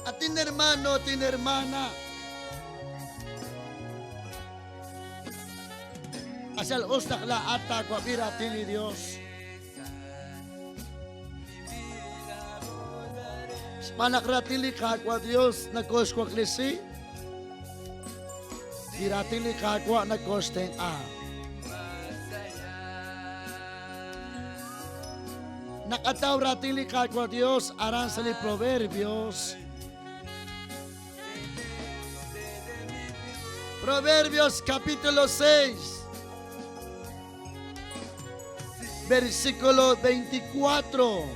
Atin hermano, atin hermana. Q'axal us naq laa'at taawab'i raatin li Dios. Xb'aan naq raatin li Qaawa' Dios nakooxwaklesi, li raatin li Qaawa' nakooxtenq'a. Naqataw raatin li Qaawa' Dios aran sa' li Proverbios. Proverbios capítulo 6, versículo 24.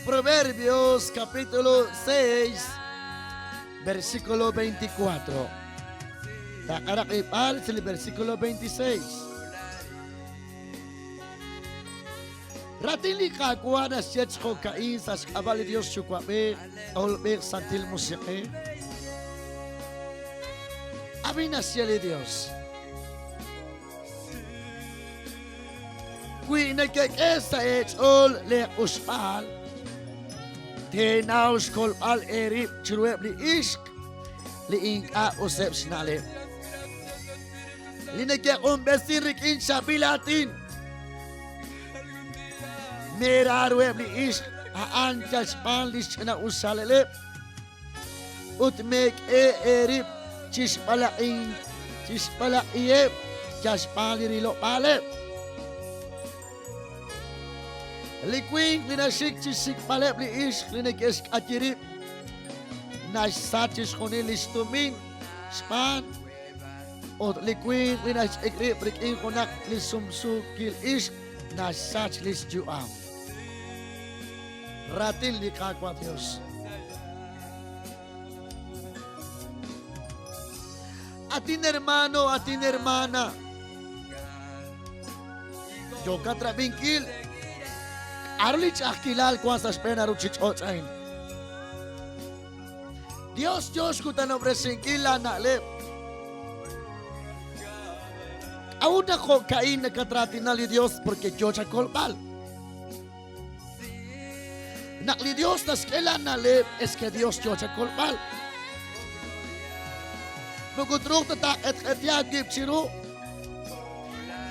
Proverbios capítulo 6, versículo 24. Taqaraqib'al sa versículo 26. Raatin li Qaawa' naxye chi jo'ka'in sa' xk'ab'a' li Dios Yuwa'b'ej, K'ajolb'ej, Santil Musiq'ej. Ab'i naxye li Dios. Wi nekek'e sa' eech'ool leeq'uxb'al, teenaw xkolb'al eerib' chiruheb' li ixq li ink'a' useb' xna'leb'. Li neke'q'unb'esin rik'in chaab'il aatin. Meera ruheb' li ixq a'an yal xb'aan li xch'ina'usaleb' ut meek'e eerib' chi xb'alaq'iheb' yal xb'aan li rilob'aaleb'. Li winq li naxik chi xsik'b'aleb' li ixq li neke'xk'ayi rib' naxsach chixjunil li xtumin xb'aan Ut li winq li naxch'ik rib' rik'in junaq li sumsuukil ixq naxsach li xyu'am. Raatin li Qaawa' Dios. Atin hermano, atin hermana, yookat rab'inkil k'aru li ch'a'ajkilal wank sa' xb'een a ruuchich'och' a'in. Dios yo xkutanob'resinkil laana'leb'. K'a'ut naq jo'ka'in nakatraatina li Dios? Porque yo chakolb'al. Naq li Dios naxk'e laana'leb', es que Dios yo chakolb'al. Moko truuq ta taaq'etq'eti aawib' chiru.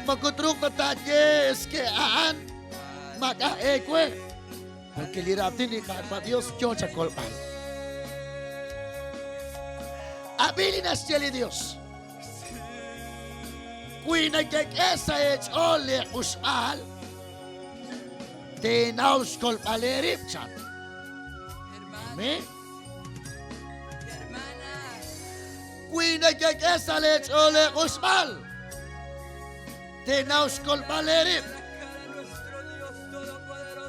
Moko truuq ta taaye es que a'an maak'a' eewe. Porque li raatin li Qaawa' Dios yo chakolb'al. Ab'i li naxye li Dios. Wi nekek'e sa' eech'ool leeq'uxb'al, teenaw xkolb'al eerib', chan. Amén. Wi nekek'e sa' leech'ool leeq'uxb'al, teenaw xkolb'al eerib'.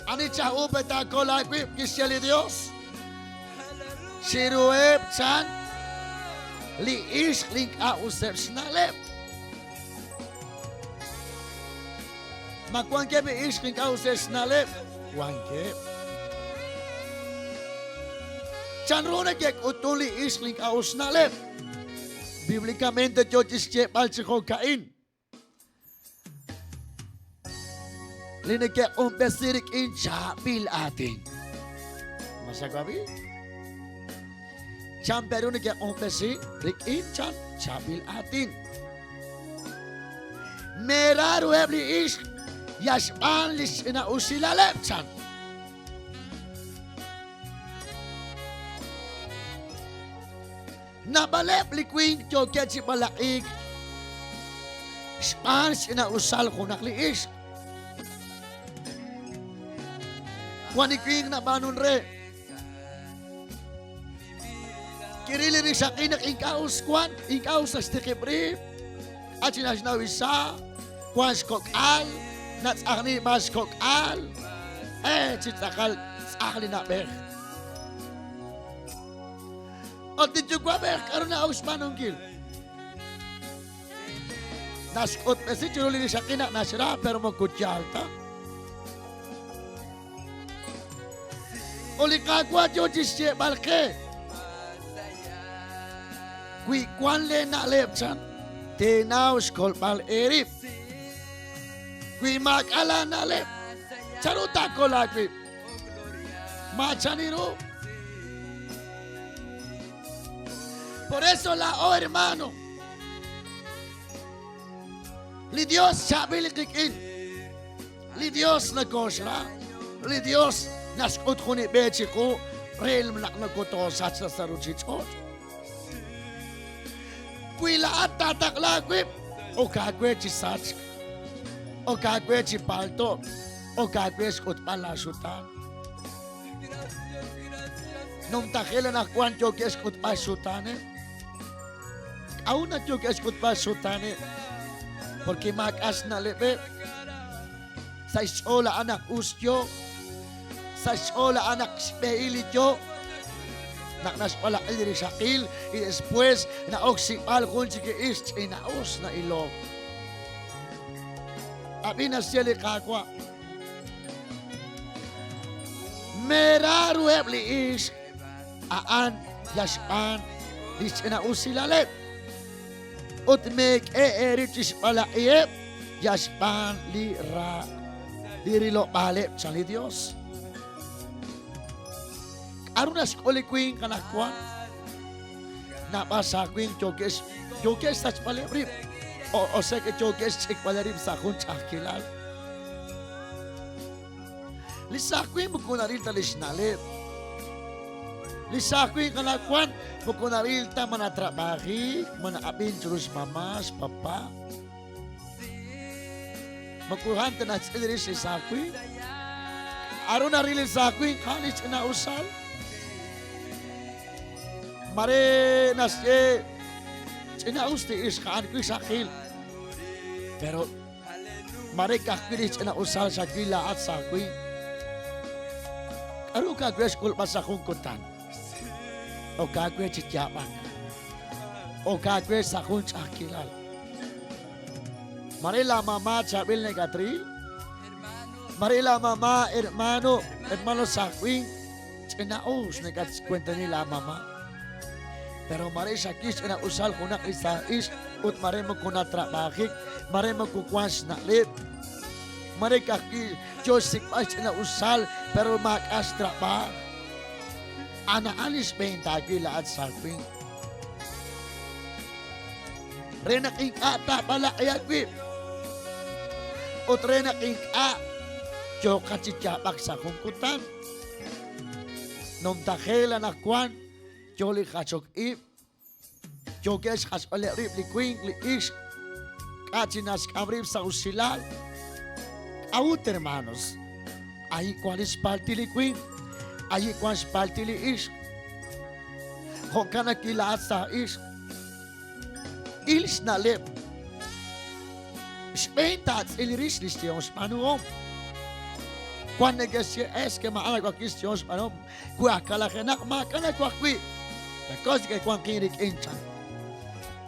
Ani chaj u pe taakol aawib', kixye li Dios. Chiruheb' chan li ixq li ink'a' useb' xna'leb'. Ma wankeb' li ixq ink'a' useb' xna'leb'? Wankeb'. Chanru neke'k'utun li ixq li ink'a' us xna'leb'? Bíblicamente yo chi xyeeb'al chi jo'ka'in. Li neke'q'unb'esi rik'in chaab'il aatin. Ma xawab'i? Chan pe ru neke'q'unb'esi rik'in chan chaab'il aatin. Meera ruheb' li ixq yal xb'aan li xch'ina'usilaleb' chan. Naab'aleb' li winq yookeb' chi b'alaq'iik xb'aan xch'ina'usal junaq li ixq. Wan li winq nab'aanun re. Kiril li rixaqil naq ink'a' us wan, ink'a' us naxtiqib' rib', k'a' chi naxnaw issa, wan xkok'al, natz'ajni b'an xkok'al, e chi tz'aqal tz'aj li na'b'ej. Ut li yuwa'b'ej k'aru na'ok xb'aanunkil? Naxk'utb'esi chiru li rixaqil naq naxra, pero moko yaal ta. Ut li Qaawa' yoo chi xyeeb'al qe, wi wan lee na'leb' chan, teenaw xkolb'al eerib'. Wi maak'a' laana'leb', chanru taakol aawib'? Maachani ru. Por eso laa'o hermano, li Dios chaab'il qik'in. Li Dios nokooxra. Li Dios naxk'ut jun li b'e chiqu re naq nokotoosach ta sa' ruuchich'och'. Wi laa'at taataqla aawib', ok aawe chi sachk, ok aawe chi palto'k, ok aawe xk'utb'al laaxutaan. Numtajel anaqwan yookeb' xk'utb'al xxutaaneb'. K'a'ut naq yookeb' xk'utb'al xxutaaneb'? Porque maak'a' xna'leb'eb'. Sa' xch'ool a'an naq us yo, sa' xch'ool a'an naq xb'ehil li yo, naq naxb'alaq'i li rixaqil y después na'ok xsik'b'al jun chik li ixq ch'ina'us na'ilok. Ab'i naxye li Qaawa'. Meera ruheb' li ixq a'an yal xb'aan li xch'ina'usilaleb' ut meek'e eerib' chi xb'alaq'iheb' yal xb'aan li ra li rilob'aaleb' chan li Yos. K'aru naxk'ul li winq anaqwan? Naab'al sa' winq yookeb' yookeb' xsachb'aleb' rib' o sea que yookeb' xch'ikb'aleb' rib' sa' jun ch'a'ajkilal. Li saaj winq moko naril ta li xna'leb'. Li saaj winq anaqwan moko naril ta ma natrab'ajik, ma na'ab'in chiru xmama, xpapa. Moko a'an ta naxtz'il rix li saaj winq. K'aru naril li saaj winq? A'an li xch'ina'usal. Mare naxye ch'ina'us li ixq a'an wixaqil. Pero Mare ka'ajwi' li xch'ina'usal xawil laa'at sa' aawib'. K'aru kaawe xk'ulb'al sa' jun kutan? Ok aawe chi yaab'ak. Ok aawe sa' jun ch'a'ajkilal. Mare laamama chaab'il nakatril. Mare laamama hermano, hermano sa' aawib', ch'ina'us nakatxkuentani laamama. Pero mare xawil xch'ina'usal junaq li saaj ixq ut mare moko natrab'ajik, mare moko wank xna'leb', mare ka'ajwi' yo xsik'b'al xch'ina'usal pero maak'a' xtrab'aaj. Ana'an li xb'een taawil laa'at saaj winq. Re naq ink'a' taab'alaq'i aawib' ut re naq ink'a' yooqat chi yaab'ak sa' jun kutan. Numtajel anaqwan Yo li jachok ib', yookeb' xjachb'aleb' rib' li winq, li ixq, k'a' chi naxk'am rib' sa' usilal. K'a'ut, hermanos? Ayi' wank li xpaltil li winq, ayi' wank xpaltil li ixq. Jo'kan naq laa'at sa' ixq, il xna'leb'. Xb'een taatz'il rix li xyehom xb'aanuhom. Wank neke'xye, Es que ma'an nawaj xyehom xb'aanuhom. Wi aj kalajenaq maak'a' nawaj wi', lakos ke'wanqin rik'in chan.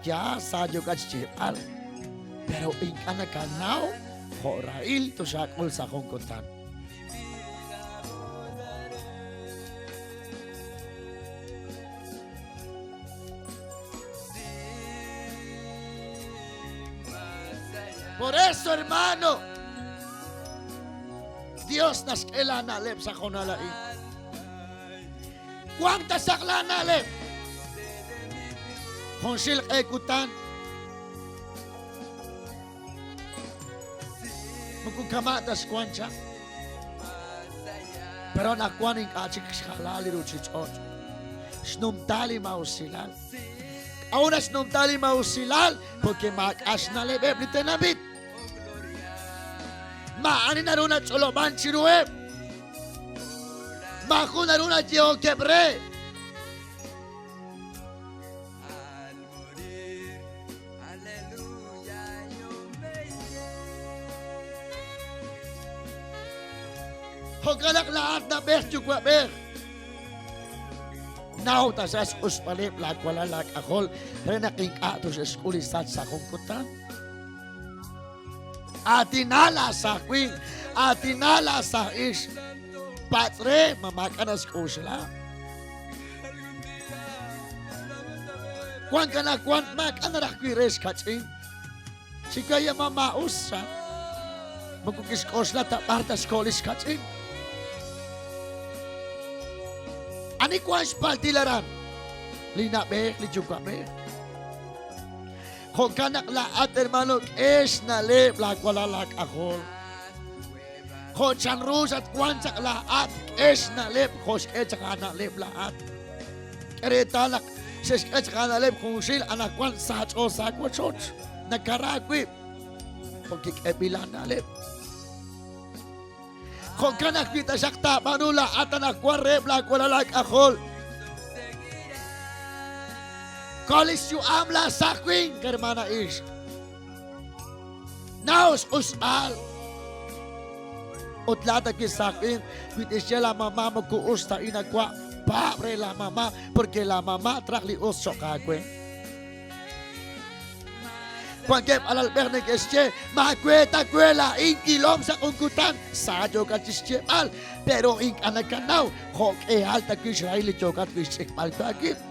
Yaal sa yookat xyeeb'al, pero ink'a' nakanaw jo' rahil toxaak'ul sa' jun kutan. Por eso, hermano, Dios naxk'e laana'leb' sa' hoonal a'in. Wank taxaq laana'leb'. Junxil q'e kutan moko kama' ta xwank chaq. Pero anaqwan ink'a' chik xjala li ruuchich'och'. Xnumta li maa'usilal. K'a'ut naq xnumta li maa'usilal? Porque maak'a' xna'leb'eb' li tenamit. Maa'ani naru nach'olob'ank chiruheb'. Maajun naru nayehokeb' re. Jo'kan naq laa'at na'b'ej yuwa'b'ej, naw taxaq xq'usb'aleb' laawalal laak'ajol re naq ink'a' toxe'xk'ul li sachk sa' jun kutan. Aatina laasaaj winq, aatina laasaaj ixq. Patz' re ma maak'a' naxk'oxla. Wank anaqwan maak'a' naraj wi' re xkach'in. Chikaya ma maa'us chan. Moko kixk'oxla ta b'ar ta xkoho li xkach'in. Ani wank xpaltil aran? Li na'b'ej, li yuwa'b'ej. Jo'kan naq laa'at, hermano, k'e xna'leb' laawalal laak'ajol. Jo' chanru xatwank chaq laa'at, k'e xna'leb' jo' xk'e chaq aana'leb' laa'at. K'e reetal naq xe'xk'e chaq aana'leb' junxil, anaqwan sa ch'ool sa' wochoch. Nakara aawib' jo' kik'eb'il aana'leb'. Jo'kan ajwi' taxaq taab'aanu laa'at anaqwan reheb' laawalal aak'ajol. Kol li xyu'am laasaaj winq, hermana ixq. Naw xq'usb'al. Ut laa'at ajwi' saaj winq, wi tixye laamama moko us ta a'in awa', paab' re laamama, porque laamama traj li us cho'q aawe. Wankeb' alalb'ej neke'xye, Maawe ta we laa'in wilom sa' jun kutan, sa yookat chi xyeeb'al, pero ink'a' nakanaw jo' k'ehal ta wi' xrahil li yookat wi' xch'ikb'al wi' aawib'.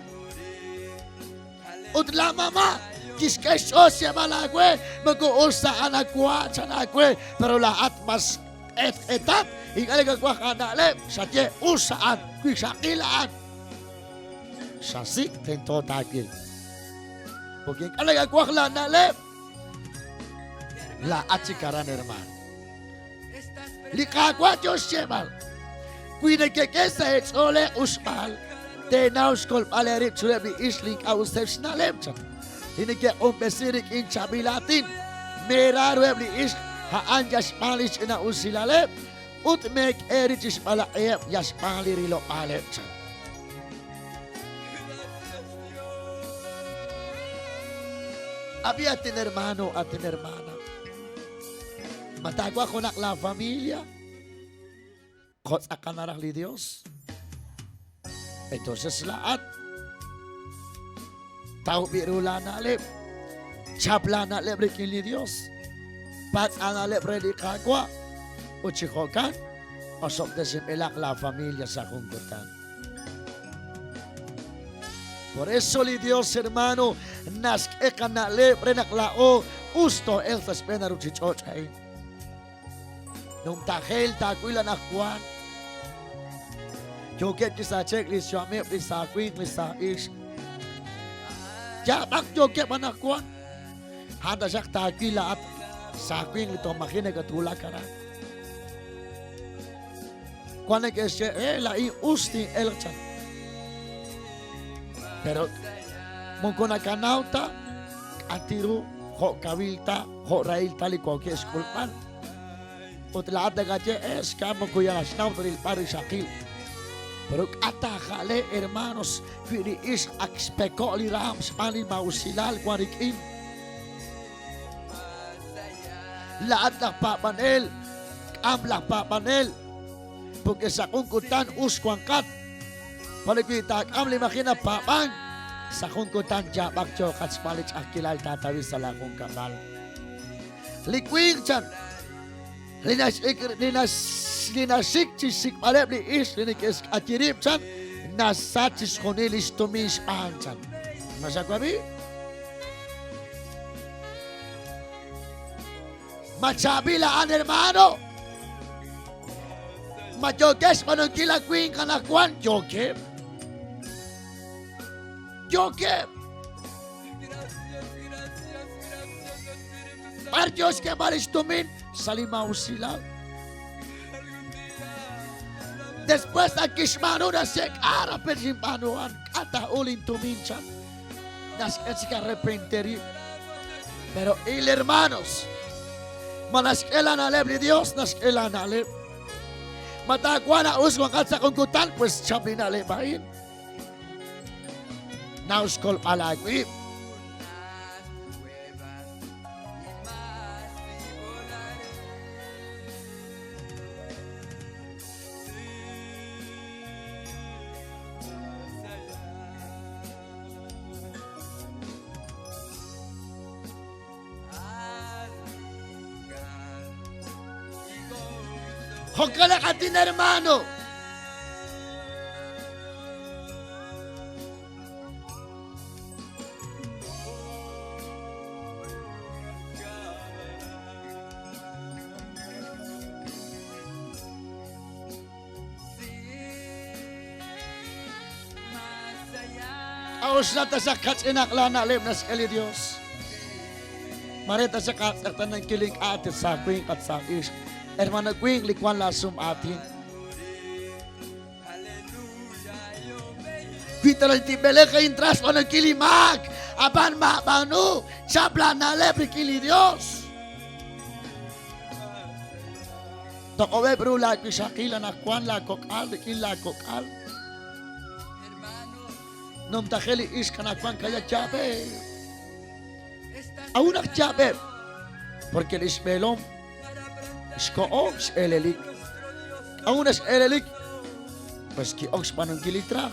Ut laa mama kixk'e xch'ool xyeeb'al aawe, moko us ta a'an awa' chan aawe, pero laa'at mas q'etq'etat, ink'a' nakawaj aana'leb', xaye us a'an, wi xaqil a'an. Xasik' tento taawil. Porque ink'a' nakawaj laana'leb', laa'at chik aran hermaan. Li Qaawa' yo xyeeb'al, wi nekek'e sa' eech'ool eeq'uxb'al, teenaw xkolb'al eerib' chiruheb' li ixq li ink'a' useb' xna'leb' chan, li neke'q'unb'esin rik'in chaab'il aatin. Meera ruheb' li ixq a'an yal xb'aan li xch'ina'usilaleb' ut meek'e eerib' chi xb'alaq'iheb' yal xb'aan li rilob'aaleb' chan. Ab'i at inhermano, at inhermana. Ma taawaj junaq laa familia jo' tz'aqal naraj li Dios? Entonces laa'at taw b'i' ru laa na'leb', chap laa na'leb' rik'in li Dios, patz' aana'leb' re li Qaawa' ut chi jo'kan osob'tesinb'ilaq laa familia sa' jun kutan. Por eso li Dios, hermano, naxk'e qana'leb' re naq laa'o us too'elq sa' xb'een a ruuchich'och' a'in. Numtajel taawil anaqwan. Yookeb' chi sache'k li xyu'ameb' li saaj winq, li saaj ixq. Yaab'ak yookeb' anaqwan. A'an taxaq taawil laa'at saaj winq li toj maji' nakatwulak aran. Wan neke'xye, eh, laa'in us tin'elq chan. Pero moko nakanaw ta k'ati ru jo' kawil ta, jo' rahil ta li wankeb' xk'ulb'al. Ut laa'at nakaye, eh, xka moko yal naxnaw ta rilb'al rixaqil. Pero k'a taajale, hermanos, wi li ixq ak xpeko' li raam xb'aan li maa'usilal wan rik'in. Laa'at laj paab'anel, k'am laj paab'anel, porque sa' jun kutan us wanqat. Pale wi taak'am li maji' napaab'ank, sa' jun kutan yaab'aq yooqat xb'aan li ch'a'ajkilal taatawi sa' laajunkab'al. Li winq chan, li naxik li li naxik chi xsik'b'aleb' li ixq li neke'xk'ayi rib' chan, naxsach chixjunil li xtumin xb'aan chan. Ma xawab'i? Ma chaab'il a'an, hermano? Ma yookeb' xb'aanunkil a winq anaqwan? Yookeb'. Yookeb'. B'ar yo xk'eeb'al li xtumin? Sa' li maa'usilal. Después ak kixb'aanu naxye k'a' raj pe' xinb'aanu a'an, k'a' taa'u lintumin chan. Naxk'e chik arrepenter rib'. Pero il hermanos, ma naxk'e la na'leb' li Dios, naxk'e la na'leb'. Ma taawanq us wanqat sa' jun kutan, pues chap li na'leb' a'in. Naw xkolb'al aawib'. Jo'kan naq at inhermano, K'oxla taxaq kach'inaq laana'leb' naxk'e li Yos. Mare taxaq aatz'eqtaanankil ink'a' at saaj winq at saaj ixq, hermano winq li wank laasum aatin. Wi ta li tib'elej a'in traj xb'aanunkil li maak, ab'an maab'aanu, chap laana'leb' rik'in li Yos. Toq'ob'eb' ru laawixaqil anaqwan laakok'al rik'in laakok'al. Numtajel li ixq anaqwan kaya yaab'eb'. Aun naq yaab'eb', porque li xb'eelom xko'o x'eelelik. K'a'ut naq x'eelelik? Pues ki'ok xb'aanunkil li traj.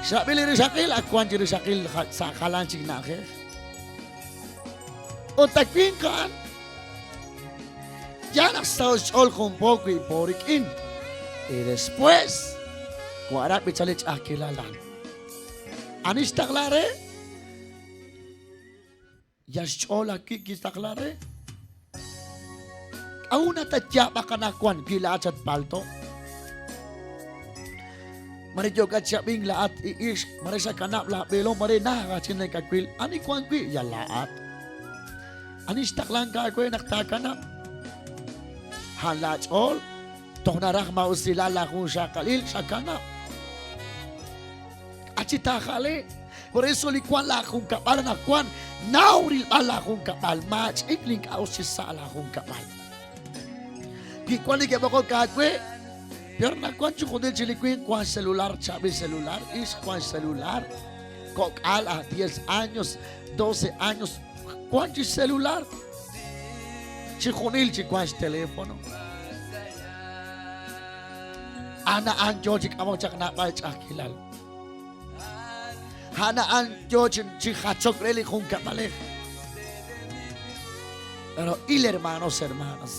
Xrab'i li rixaqil, ak wank chi rixaqil sa' jalan chik na'ajej. Ut ak winq a'an, yaal naq xsaho' xch'ool jun po wi po rik'in. Y después, wa'rab' b'ichal li ch'a'ajkilal a'an. Ani xtaqla re? Yal xch'ool ajwi' kixtaqla re. K'a'ut naq tatyaab'aq anaqwan wi laa'at xatpalto'? Mare yookat chi ab'ink laa'at li ixq, mare xakanab' laab'eelom, mare najt aj chik nakawil. Ani wank wi'? Yal laa'at. Ani xtaqlank aawe naq taakanab'? A'an laach'ool toj naraj maa'usilal laajunxaqalil xakanab'. K'a' chi taajale? Por eso li wank laajunkab'al anaqwan, naw rilb'al laajunkab'al, maach'ik li ink'a' us chi sa' laajunkab'al. Wi wank neke'b'oqok aawe, peor naq wank chi junil chi li winq wank xcelular, chaab'il celular, ixq wank xcelular, kok'al aj 10 años, 12 años, wank chi xcelular. Chi junil chi wank xteléfono. A'an a'an yoo chi k'amok chaq naab'al ch'a'ajkilal. A'an a'an yoo chi jachok re li junkab'alej. Pero il hermanos, hermanas,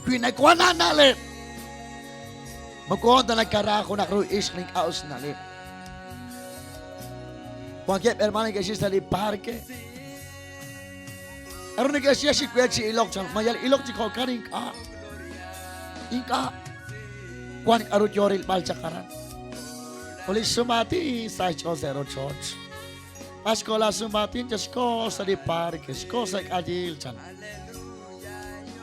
wi nawank aana'leb', moko ta nakara junaq ru ixq li ink'a' us xna'leb'. Wankeb' hermano neke'xik sa' li parque. K'aru neke'xye xik we chi ilok chan? Ma yal ilok chi jo'kan ink'a'. Ink'a'. Wank k'aru yo rilb'al chaq aran. Ut li xsumaatin sa' xch'ool sa' rochoch. B'ar xko laa sumaatin chan xko sa' li parque, xko sa' k'ayil chan.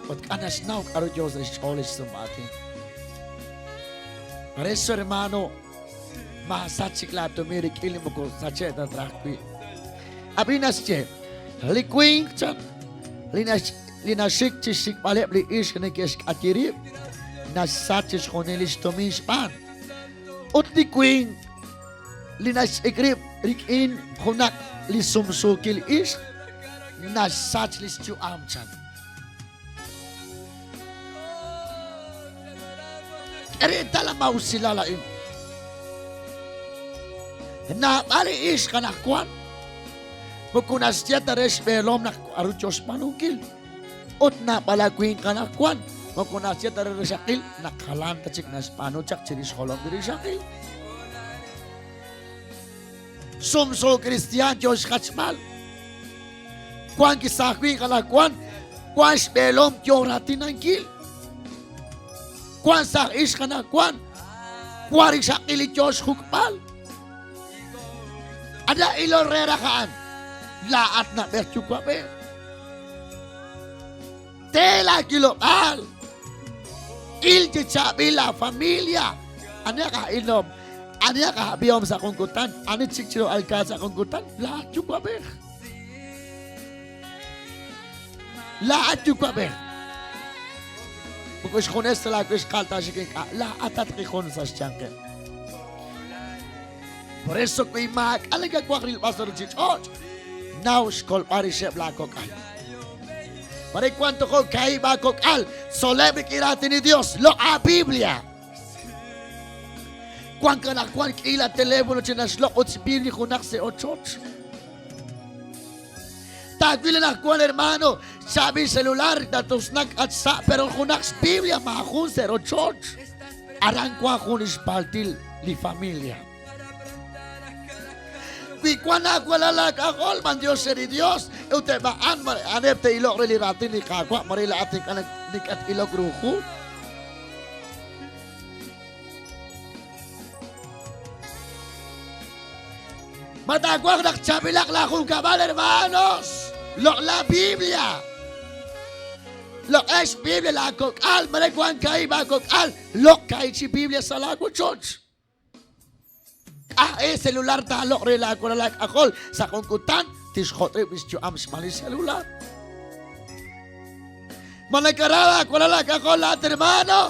Ut k'a naxnaw k'aru yo sa' xch'ool li xsumaatin. Por eso, hermano, maasach chik laa tumin rik'in li moko sache'k ta traj wi'. Ab'i naxye, li winq chan, li naxik chi xsik'b'aleb' li ixq neke'xk'ayi rib', naxsach chixjunil li xtumin xb'aan. Ut li winq li naxch'ik rib' rik'in junaq li sumsuukil ixq, naxsach li xyu'am chan. K'e reetal li maa'usilal a'in. Naab'al li ixq anaqwan moko naxye ta re xb'eelom naq k'aru yo xb'aanunkil. Ut naab'al awinq anaqwan moko naxye ta re rixaqil naq jalan ta chik naxb'aanu chaq chirix xjolom li rixaqil. Sumsu kristiaan yo xjachb'al. Wank saaj winq anaqwan, wank xb'eelom yo raatinankil. Wank saaj ixq anaqwan, wank rixaqil li yo xjuk'b'al. Ani aj ilol re raj a'an? Laa'at na'b'ej yuwa'b'ej. Te laawilob'aal. Il chi chaab'il laafamilia. Anihaq aj ilom? Anihaq aj ab'ihom sa' jun kutan? Ani txik chiru alkaal sa' jun kutan? Laa'at yuwa'b'ej. Laa'at yuwa'b'ej. Moko xjunes ta laawixqal taaxik ink'a'. Laa'at tatqijun sa' xyanqeb'. Por eso wi maak'a' nakawaj rilb'al sa' ruuchich'och', naw xkolb'al rixeb' laakok'al. Mare wank tojo' kaahib' aakok'al, tzoleb' rik'in raatin li Dios, loq' aaBiblia. Wank anaqwan k'iila teléfono chi naxloq' ut xBiblia junaq sa' ochoch. Taawil anaqwan hermano, chaab'il celular natusnak at sa' pero junaq xBiblia maajun sa' rochoch. Aran wank jun li xpaltil li familia. Wi wank aawalal aak'ajol, b'anyox re li Dios, ut eb' a'an a'aneb' te'iloq re li raatin li Qaawa', mare laa'at ink'a' nakat'ilok ru hu. Ma taawaj naq chaab'ilaq laajunkab'al, hermanos? Loq' la Biblia. Loq'eb' xBiblia laakok'al, mare wank kaahib' aakok'al, loq' kaahib' chi Biblia sa' laawochoch. K'a' e celular taaloq' re laawalal aak'ajol sa' jun kutan tixjot' rib' li xyu'am xb'aan li celular. Ma nakara laawalal aak'ajol laa'at hermano?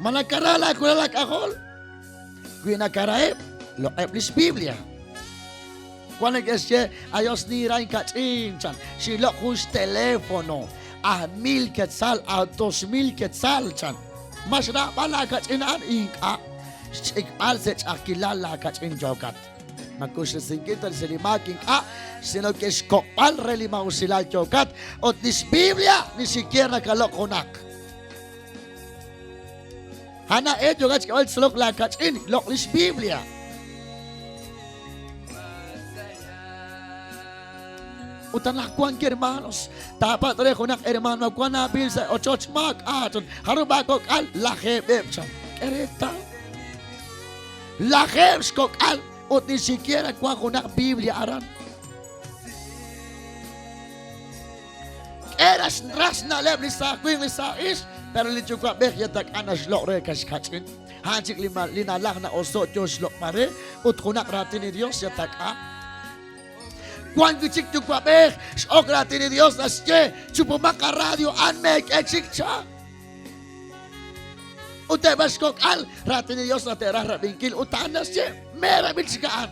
Ma nakara laawalal aak'ajol? Wi nakaraheb', loq'eb' li xBiblia. Wan neke'xye, Ayos nira inkach'in, chan. Xinloq' jun xteléfono, a 1000 quetzal, a 2000 quetzal, chan. Ma xraab'al laakach'in a'an? Ink'a'. Xch'ikb'al sa' ch'a'ajkilal laakach'in yookat. Ma kuxresinkil ta li maak? Ink'a'. Sino ke xkoq'b'al re li maa'usilal yookat. Ut li xBiblia ni siquiera nakaloq' junaq. A'an a'in yookat xk'eb'al tzolok laakach'in, loq' li xBiblia. Ut anaqwan, hermanos, taapatz' re junaq hermano ma wank aab'il sa' ochoch maak'a' chan. Jarub' aakok'al? Lajeeb'eb' chan. K'e reetal. Lajeeb' xkok'al ut ni siquiera wank junaq Biblia aran. K'e rax xna'leb' li saaj winq li saaj ixq, pero li yuwa'b'ej ya tak'a naxloq' re kaxkach'in. A'an chik li nalaj na'oso' yo xloq'b'al re ut junaq raatin li Dios ya tak'a. Wan wi' chik yuwa'b'ej x'ok raatin li Dios naxye, chupumaq a radio a'an meek'e chik cha. Ut eb' xkok'al raatin li Dios nate'raj rab'inkil ut a'an naxye, meerab'il chik a'an.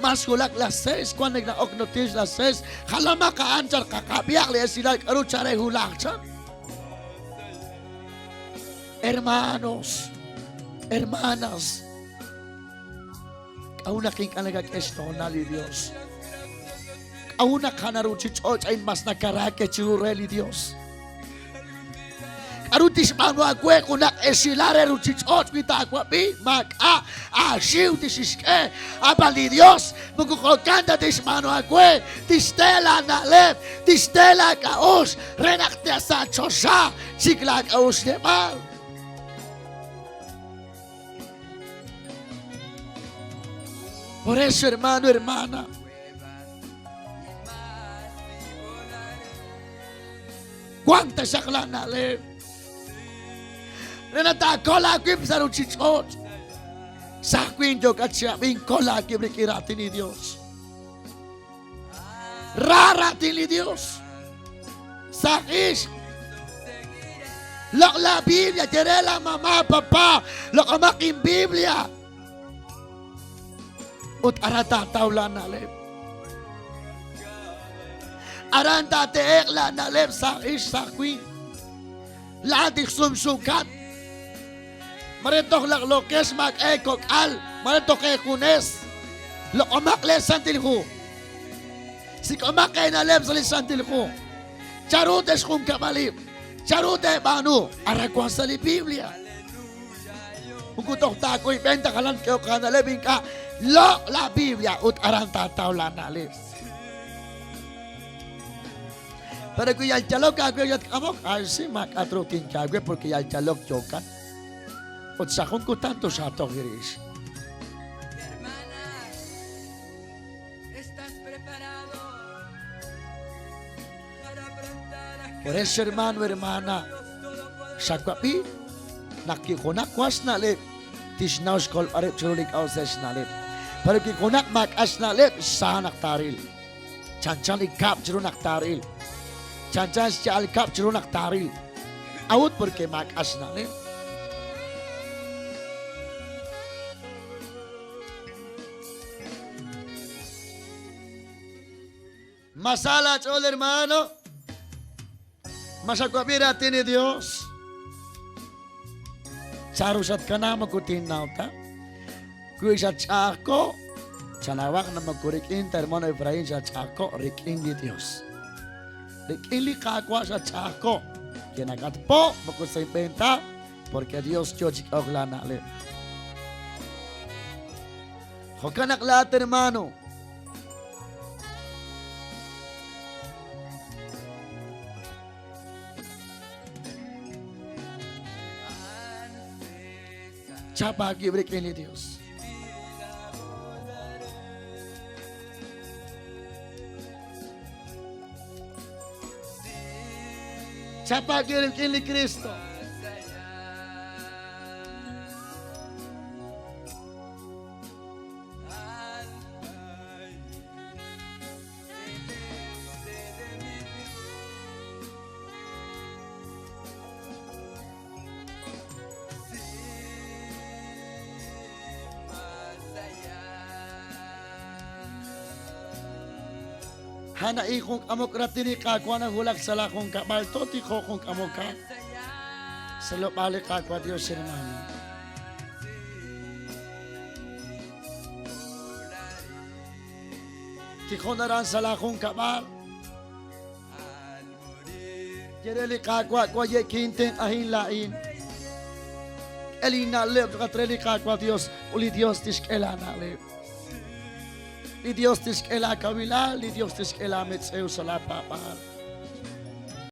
Mas wulak las seis, wan naq na'ok notiix las seis, jalamaq a'an chan qaqab'ihaq li esilal k'aru chare wulaj chan. Hermanos, hermanas, k'a'ut naq ink'a' nakak'e xtoonal li Dios? K'a'ut naq a'an ruuchich'och' a'in mas nakara ke chiru re li Dios? K'aru tixb'aanu aawe junaq esilal re ruuchich'och' wi taawab'i? Maak'a' aaxiw tixxk'e. Ab'an li Yos moko jo'kan ta tixb'aanu aawe, tixte laana'leb', tixte laak'a'uxl re naq sa' choxa chik laak'a'uxleb'aal. Por eso, hermano, hermana, Wank taxaq laana'leb' re naq taakol aawib' sa' ruuchich'och'. Sa' ajwi' yookat chi ab'ink, kol aawib' rik'in raatin li Yos. Ra raatin li Yos. Sa' ixq. Loq' la Biblia, ye re la mamá, papá, loq'omaq inBiblia. Ut aran taataw laana'leb'. Aran taatehe'q laana'leb' sa' ix sa' winq. Laa'at ixsumsuukat. Mare toj laq'lookex maak'a' eekok'al, mare toj eejunes. Loq'omaq lee Santil Hu. Sik'omaq eena'leb' sa' li Santil Hu. Chanru te'xjunkab'alib'? Chanru teeb'aanu? Aran wank sa' li Biblia. Moko toj taawoyb'en ta jalan tk'ehoq aana'leb' ink'a' loq' la Biblia ut aran taataw laana'leb'. Pero wi yal yalok aawe yatk'amok, ay si maak'a' truuq tinye aawe porque yal yalok yookat. Ut sa' jun kutan toxaatoj rix. Por eso, hermano, hermana, xawab'i naq wi junaq wan xna'leb' tixnaw xkolb'al rib' chiru li k'a'ut sa' xna'leb'. Pero wi junaq maak'a' xna'leb', sa naq taaril. Chanchan li kab' chiru naq taaril. Chanchan xya'al kab' chiru naq taaril. K'a'ut? Porque maak'a' xna'leb'. Ma sa laach'ool, hermano? Ma xawab'i raatin li Dios? Chanru xatkanaak moko tinnaw ta? Wi xatch'a'ajko', chanawaq naq moko rik'in ta hermano Efraín xatch'a'ajko', rik'in li Dios. Rik'in li Qaawa' xatch'a'ajko'. Ye nakatpo' moko sa' inb'een ta, porque Dios yo chi k'ehok laana'leb'. Jo'kan naq laa'at hermano, Chap aawib' rik'in li Dios. Chap aawib' rik'in li Kristo. A'an a'in jun k'amok raatin li Qaawa' nawulak sa' laa junkab'al, tootijoq jun k'amokaq sa' loq'al li Qaawa' Dios, hermano. Tijon aran sa' laa junkab'al. Ye re li Qaawa', Waye' kintenq'ahin laa'in. K'e linna'leb' cho'q re li Qaawa' Dios, ut li Dios tixk'e laana'leb'. Li Dios tixk'e laakawilal, li Dios tixk'e laametz'ew sa' laapaab'aal.